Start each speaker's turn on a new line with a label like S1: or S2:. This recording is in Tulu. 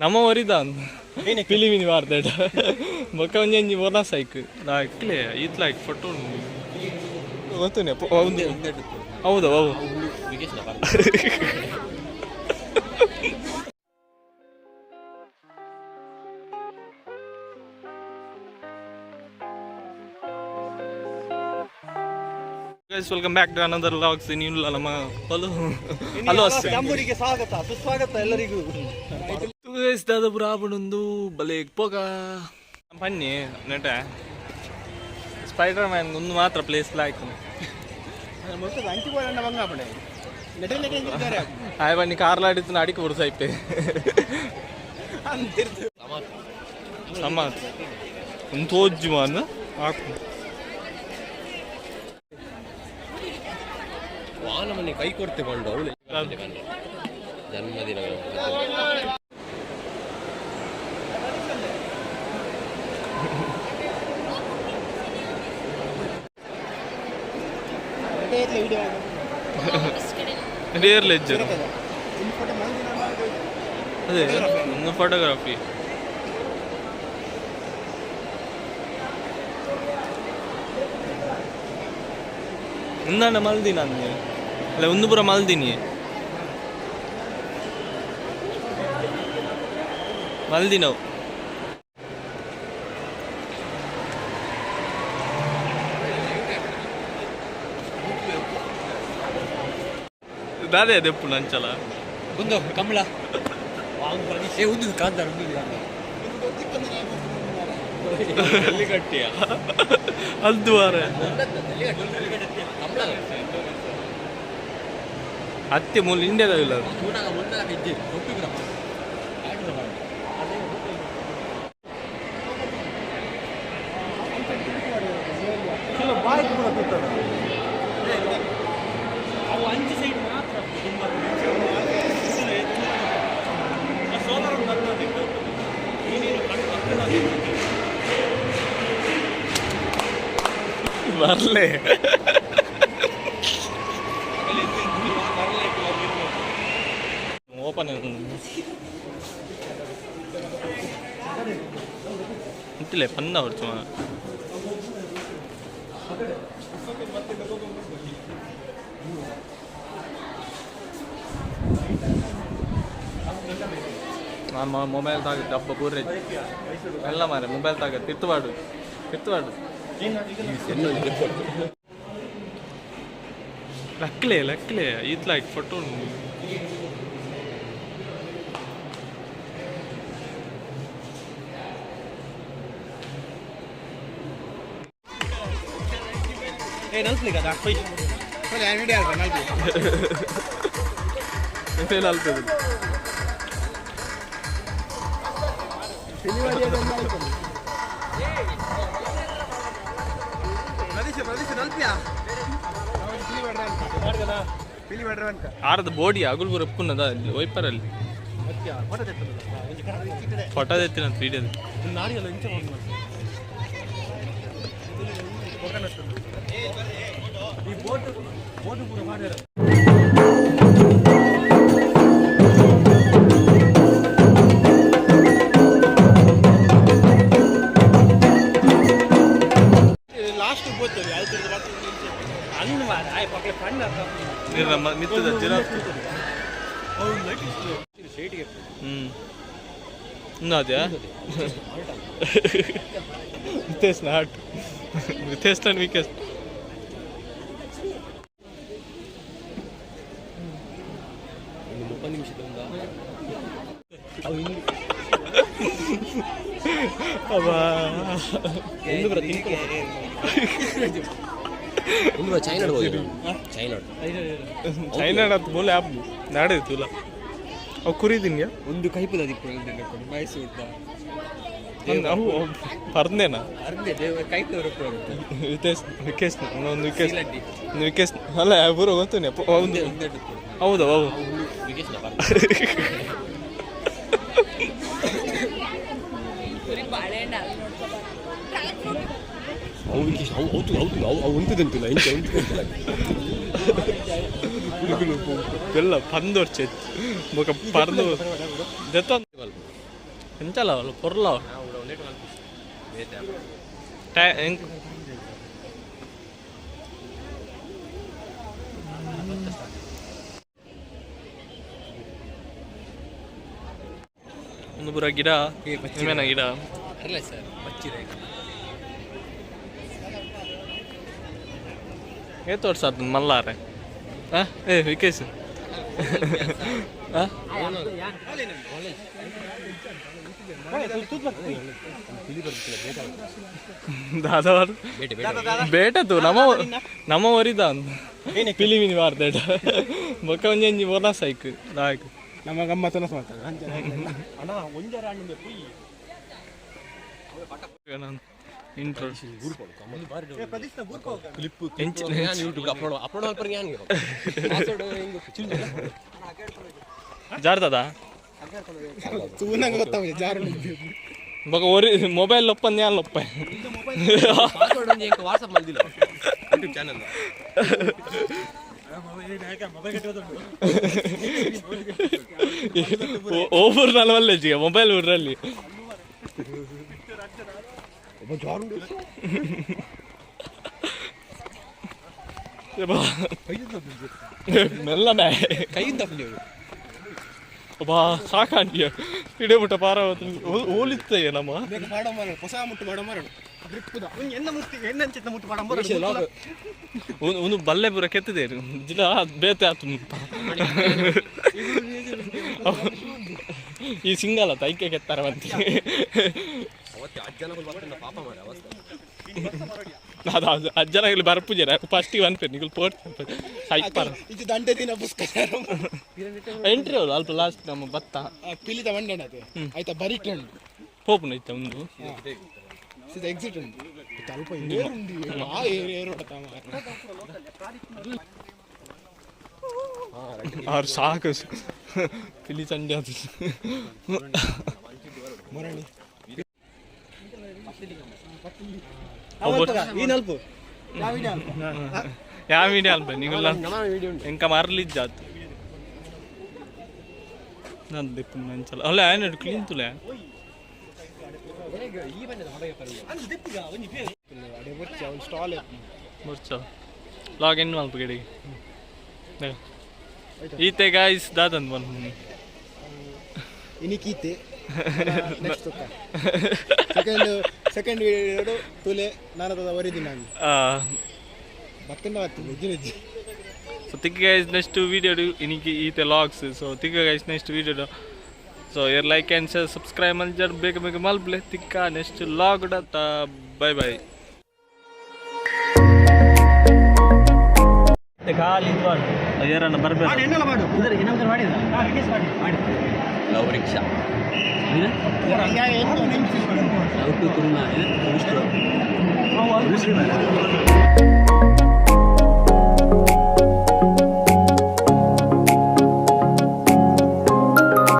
S1: ನಮ್ಮ ಒರಿದ ಪಿಲಿಮಿನಿ ವಾರ್ತೆಡ್ ಬೊಕ್ಕ ಒಂಜಿ ಒಂಜಿ ಬೋಲ ಸೈಕ್ ಲಾಕ್ಲೆ ಈತ್ ಲಾಯ್ಕ್ ಫೋಟೋ ಗೊತ್ತುನೆ. ಹೌದು ಹೌದು ಹೌದು. Guys, welcome back to another vlogs in ಇಲ್ಲ ನಮ್ಮ. Hello hello.
S2: ತಂಬೂರಿಗೆ ಸ್ವಾಗತ ಸುಸ್ವಾಗತ ಎಲ್ಲರಿಗೂ.
S1: ಗೈಸ್, ದಾದ ಪುರ ಬಲೆ ಪೋಗ ಬನ್ನಿ ನೆಟ ಸ್ಪೈಡರ್ ಮ್ಯಾನ್ ಒಂದು ಮಾತ್ರ ಪ್ಲೇಸ್ ಲಾಯ್ಕ್. ಆಯ್ ಬನ್ನಿ ಕಾರ್ಲ ಅಡಿತು ಅಡಿಕೆ ಬರು ಸೈಪೆ ಸಮ ಒಂದು ತೋಜ್ಜು ಮಾನ ಹಾಕು.
S3: ವಾಹನ ಕೈ ಕೊಡ್ತೆ ಪಂಡು ಅವಳು ಜನ್ಮದಿನ.
S1: ರೇರ್ ಲೆಜ್ಜರ್ ಅದೇ ಒಂದು ಫೋಟೋಗ್ರಫಿ. ఉందంಡ ಮಲ್ದಿನ ಅಂದೆ ಅಲ್ಲ ಒಂದು ಪೂರ ಮಲ್ದಿನಿ ಮಲ್ದಿನವು. ದಾದೆ ದೆಪ್ಪು ನಂಚಲ.
S3: ಒಂದು ಕಮಲ ಏ ಒಂದು ಕಾಂತಾರ ಒಂದು ಕಾಂತಾರ.
S1: ಕಟ್ಟಿಯ ಅದು ವಾರ.
S3: ಕಮಲ.
S1: ಅತ್ತೆ ಮೂಲ ಇಂಡಿಯಾದ ಇಲ್ಲ ಅದು.
S3: ತೂನಾಗ ಮುಂದೆ ಇದ್ದೆ ಟೊಪ್ಪಿ ಪೂರ.
S1: ಬರ್ಲೆ ಓಪನ್ ಇಂತಿಲ್ಲ ಪಂದ ಹೊರ್ಚು. ನಮ್ಮ ಮೊಬೈಲ್ ತಾಗ ಡಬ್ಬ ಪೂರ ಎಲ್ಲ ಮಾರೆ ಮೊಬೈಲ್ ತಾಗ ತಿತ್ತುವಾಡು ತಿತ್ತುವಾಡು. ಲಕ್ಲೆ ಲಕ್ಲೆ ಈತ್ ಲೈಕ್ ಫೋಟೋ.
S2: ಏ ನಲ್ಪ್ಲಿಕ್ಕೆ ಅದು ವಿಡಿಯೋ ನಲ್ಪಿ.
S1: ಅಲ್ಪದು. ಆರದ ಬೋಡಿ ಅಗುಲ್ ಪೂರ ಅಲ್ಲಿ ವೈಪರಲ್ಲಿ ಫೋಟೋ ಎತ್ತಿನ ವಿಡಿಯೋ.
S2: ಲಾಸ್ಟ್ ಬೋತದೆ ಅದು.
S1: ನಮ್ಮ ಮಿತ್ತದ ಜಿರಾಫ್. ಹ್ಮ್ ಇನ್ನು ಅದೇ ವಿತೇಶ್ not ವಿತೇಶ್ and weakest.
S3: ಒಂದು 30 ನಿಮಿಷದ ಒಂದು.
S1: ಅಬ್ಬಾ.
S3: ಒಂದು ಬರ ಒಂದು ಬರ ಚೈನಾ ಹೋಗಿ ಚೈನಾ.
S1: ಚೈನಾ ಮೂಲೆ ಆಪ್ ನಾಡಿತ್ತು ಅವು ಕುರಿದಿನ್ಯಾ.
S3: ಒಂದು ಕೈಪುದ ದಿಕ್ಕು ಮೈಸೂರ್ದ.
S1: ಅವು ಪರ್ನೇನಾ?
S3: ಅರ್ಧ ಕೈಪುದ.
S1: ವಿತೇಶ್ ವಿಕೇಶ್ ಒಂದು ವಿಕೇಶ್ ಒಂದು ವಿಕೇಶ್ ಅಲ್ಲ ಪೂರ ಗೊತ್ತುನೆ. ಹೌದು ಹೌದು ಹೌದು.
S3: ಅವು ವಿಕೇಶ್ ಅವು ಅವು ಅವು ಅವು ಅವು ಉಂಟುದಂತಿಲ್ಲ ಇಂಚ ಉಂಟುದಂತಿಲ್ಲ.
S1: ಎಲ್ಲ ಪಂದೊರ್ಚೆ ಬೊಕ ಪರ್ದು ದೆತ್ತ. ಎಂಚಲ ಅವಳು ಪೊರ್ಲ ಒಂದು ಪೂರ ಗಿಡ ನಿಮ್ಮೇನ ಗಿಡ
S3: ಅಲ್ಲ ಸರ್ ಬಚ್ಚಿರ
S1: ಏತ್ ವರ್ಷ ಆತು ಮಲ್ಲಾರೆ ಆ ಏ ವಿಕೇಶ್ ಆ ದಾದವಾರ್ ಬೇಟತು ನಮ್ಮ ನಮ್ಮ ಒರಿದ ಪಿಲಿಮಿನಿ ವಾರ್ದೇಟ ಬೊಕ್ಕ ಒಂಜಿ ಒಂಜಿ ಬೋಲ ಸೈಕ್ ಲಾಯ್ಕ್
S2: ನಮ್ಮ ಗಮ್ಮತ್ತನ ಮಾಡ್ತಾರೆ ಅಣ್ಣ ಒಂಜರ ಅಣ್ಣ ಪುಯ್
S1: ಇಂಟ್ರೋ
S3: ಯೂಟ್ಯೂಬ್ ಅಪ್ಲೋಡ್ ಅಪ್ಲೋಡ್ ಮಲ್ಪರೆ ಯಾನ್
S1: ಜಾರ್ತದ
S2: ತೂನಂಗ ಗೊತ್ತಾಗ ಜಾರು
S1: ಬೊಕ ಒರಿ ಮೊಬೈಲ್ ಲೊಪ್ಪಂದ್ ಯಾನ್ ಲೊಪ್ಪ
S3: ಪಾಸ್ವರ್ಡ್ ಒಂಜಿ ಎಂಕ್ ವಾಟ್ಸ್ಆಪ್ ಮಲ್ದಿಲ್ಲ ಯೂಟ್ಯೂಬ್ ಚಾನೆಲ್
S1: ಓಬರ್ ನಲವಲ್ಲೆ ಮೊಬೈಲ್ ಊರಲ್ಲಿ ಮೆಲ್ಲನೆ
S3: ಕೈಯಿಂದ
S1: ಬಾ ಸಾಕಾಂಟಿಯ ಇಡೇಬಿಟ್ಟ ಪಾರ ಓಲಿತ್ತಯ್ಯ ನಮ್ಮ
S2: ಹೊಸ ಮುಟ್ಟು ಮಾಡ ಮರಡು ಎನ್ನ ಮುಟ್ಟಿ ಎಣ್ಣಂಚಿತ್ತ ಮುಟ್ಟು ಮಾಡ
S1: ಒಂದು ಬಲ್ಲೆ ಪೂರ ಕೆತ್ತಿದೆ ಜಿಲ್ಲ ಬೇತೆ ಆತು ಈ ಸಿಂಗಲ್ ಆತ ಐಕೆ ಕೆತ್ತಾರೆ ಬಂತಿ
S3: ಅವತ್ತೆ ಅಜ್ಜನ ಬರ್ತಾನೆ ಪಾಪ ಮಾರ ಅವಸ್ಥೆ
S1: ಅದು ಅಜ್ಜನಾಗಲಿ ಬರ್ಪುಜರ ಫಸ್ಟಿಗೆ ಅನ್ಪೇರು ನಿಗುಲ್ ಪೋಟ್ ಸೈಪರ್
S2: ಇದು ದಂಡೆ ದಿನ ಪುಸ್ತಕ
S1: ಎಂಟ್ರಿ ಅವಳು ಅಲ್ಪ ಲಾಸ್ಟ್ ನಮ್ಮ ಭತ್ತ
S2: ಪಿಲಿದ ಮಂಡೆ ಅದು ಆಯ್ತಾ ಬರಿಕೆ ಉಂಟು
S1: ಪೋಪುನ ಇತ್ತ ಒಂದು
S2: ಸೀದಾ ಎಕ್ಸಿಟ್ ಉಂಟು ಅಲ್ಪ ಏರುಂಡು ಆ ಏರು ಏರು ಹೊಡೆತ ಮಾರ್ರೆ.
S1: ಆರು ಸಾಕು ಪಿಲಿ ಚಂಡಿ ಅದು
S2: ಮುರಣಿ
S1: ಒಬ್ಬರು
S2: ಈ ನಲ್ಪು
S1: ಯಾವ ವಿಡಿಯೋ ಅಲ್ಪ ನಿಗುಲ್ಲ ಎಂಕ ಮರಲಿಜ್ಜಾತು ನಾನು ದಿಪ್ಪು ನಂಚಲ ಅಲ್ಲ ಏನಾಡು ಕ್ಲೀನ್ ತುಲೆ
S2: ಸ್ಟಾಲ್
S1: ಬರ್ಚ ಲಾಗ್ ಇನ್ ಮಲ್ಪ ಗಡಿ ಈತೆ ಗಾಯ್ಸ್ ದಾದನ್ ಬನ್
S2: ಇನಿಕೀತೆ ನೆಕ್ಸ್ಟ್ ಸೆಕೆಂಡ್ ಸೆಕೆಂಡ್ ವಿಡಿಯೋ ತುಲೆ ನಾನು ವರಿದಿನ ಬತ್ತಂಡ ಬತ್ತು ನಿಜ ನಿಜ
S1: ಸೊ ತಿಕ್ಕ ಗೈಸ್ ನೆಕ್ಸ್ಟ್ ವಿಡಿಯೋ ಇನಿಕಿ ಈತೆ ಲಾಗ್ಸ್ ಸೊ ತಿಕ್ಕ ಗೈಸ್ ನೆಕ್ಸ್ಟ್ ವಿಡಿಯೋ ಸೊ ಇರ್ ಲೈಕ್ ಆ್ಯಂಡ್ ಶೇರ್ ಸಬ್ಸ್ಕ್ರೈಬ್ ಮಲ್ಜರ್ ಬೇಗ ಬೇಗ ಮಲ್ಪ್ಲೆ ತಿಕ್ಕ ನೆಕ್ಸ್ಟ್ ಲಾಗ್ ಬೈ ಬೈ ಖಾಲಿ ಏರನ್ನ ಬರ್ಬೇಕು
S3: love rickshaw love to Tirumala.